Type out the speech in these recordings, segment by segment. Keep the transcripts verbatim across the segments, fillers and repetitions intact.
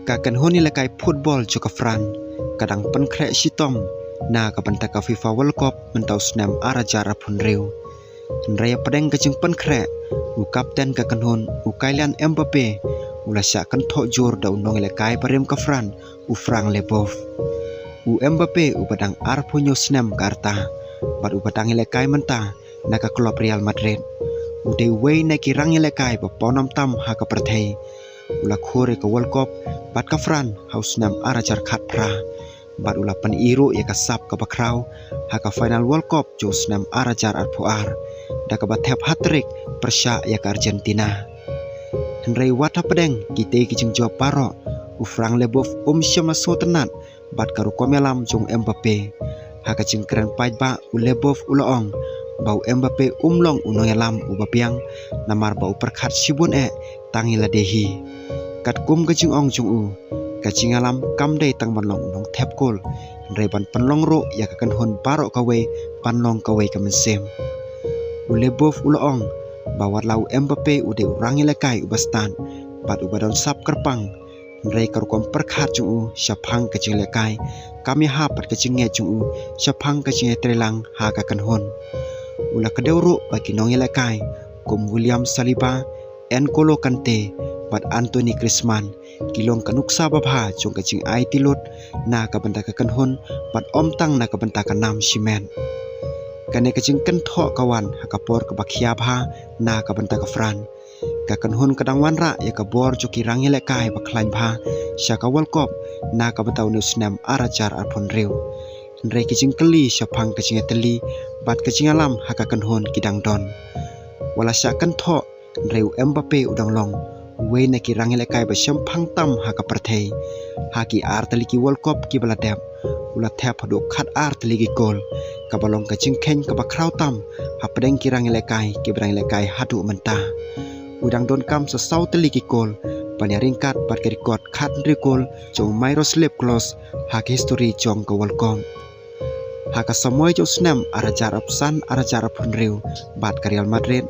Ka kynhun ïalehkai football jong ka France ka dang pynkhreh shitom na ka bynta ka FIFA World Cup mynta u snem ar hajar arphew hynriew. Hynrei hapdeng ka jingpynkhreh, u kapten ka kynhun, u Kylian Mbappe, u la shah kynthoh jur da u nongïalehkai barim ka France, u Franck Leboeuf. U Mbappe uba dang arphew hynñiew snem ka rta bad uba dang ïalehkai mynta na ka klub Real Madrid, u dei uwei na ki rangïalehkai ba pawnam tam ha ka pyrthei. U la khur ïa ka World Cup bad ka France ha u snem ar hajar khatphra bad u la pyni ruh ïa ka sap kaba khraw ha ka final World Cup jong u snem ar hajar arphew ar da kaba thep hat-trick pyrshah ïa ka Argentina. Hynrei wat hapdeng kitei ki jingjop baroh, u Franck Leboeuf um shym la sngewtynnat bad ka rukom ïalam jong u Mbappe. Ha ka jingkren paidbah, u Leboeuf u la ong ba u Mbappe um long u nongïalam uba biang namar ba u pyrkhat shibun eh tang ïa lade hi. Katkum ka jingong jong u, ka jingïalam kam dei tang ban long u nongthep kol, hynrei ban pynlong ruh ïa ka kynhun baroh kawei ban long kawei ka mynsiem. U Leboeuf u la ong ba wat la u Mbappe u dei u rangïalehkai uba stad bad uba don sap kyrpang, hynrei ka rukom pyrkhat jong u shaphang ka jingïalehkai kam ïahap bad ka jingngeit jong u shaphang ka jingïatreilang ha ka kynhun. U la kdew ruh ba ki nongïalehkai kum William Saliba, N'Golo Kante bad Antoine Griezmann ki long ka nuksa babha jong ka jingaiti lut na ka bynta ka kynhun bad ym tang na ka bynta ka nam shimet. Kane ka jingkynthoh ka wan ha ka por kaba khia bha na ka bynta ka France. Ka kynhun ka dang wanrah ïa ka bor jong ki rangïalehkai ba khlaiñ bha sha ka World Cup na ka bynta une u snem ar hajar arphew hynriew. Hynrei ki jingkylli shaphang ka jingïatylli bad ka jingïalam ha ka kynhun ki dang don. Wat la shah kynthoh, hynrei u Mbappe u dang long uwei na ki rangïalehkai ba shemphang tam ha ka pyrthei. Ha ki ar tylli ki World Cup kiba la dep, u la thep haduh khatar tylli ki kol, kaba long ka jingkheiñ kaba khraw tam hapdeng ki rangïalehkai kiba dang ïalehkai haduh mynta. U dang donkam sa saw tylli ki kol ban ïaryngkat bad ka record khathynriew kol jong u Miroslav Klose ha ka histori jong ka World Cup. Ha ka samoi jong u snem ar hajar arphew san ar hajar arphew hynriew bad ka Real Madrid,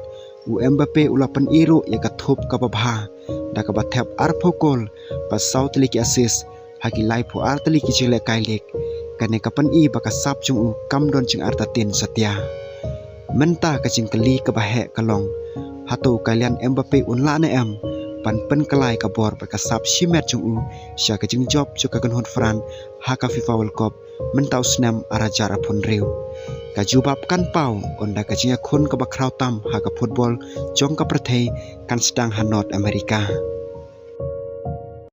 u Mbappe u la pyni ruh ïa ka thup kaba bha da kaba thep arphew kol bad saw tylli ki assist ha ki laiphew ar tylli ki jingïalehkai lig. Kane ka pyni ba ka sap jong u kam don jingartatien satia. Mynta ka jingkylli kaba heh ka long, hato u Kylian Mbappe un lah ne em ban pynkylla ïa ka bor bad ka sap shimet jong u sha ka jingjop jong ka kynhun France ha ka FIFA World Cup mynta u snem ar hajar arphew hynriew? Ka jubab kan paw ynda ka jingïakhun kaba khraw tam ha ka football jong ka pyrthei kan sdang ha North America.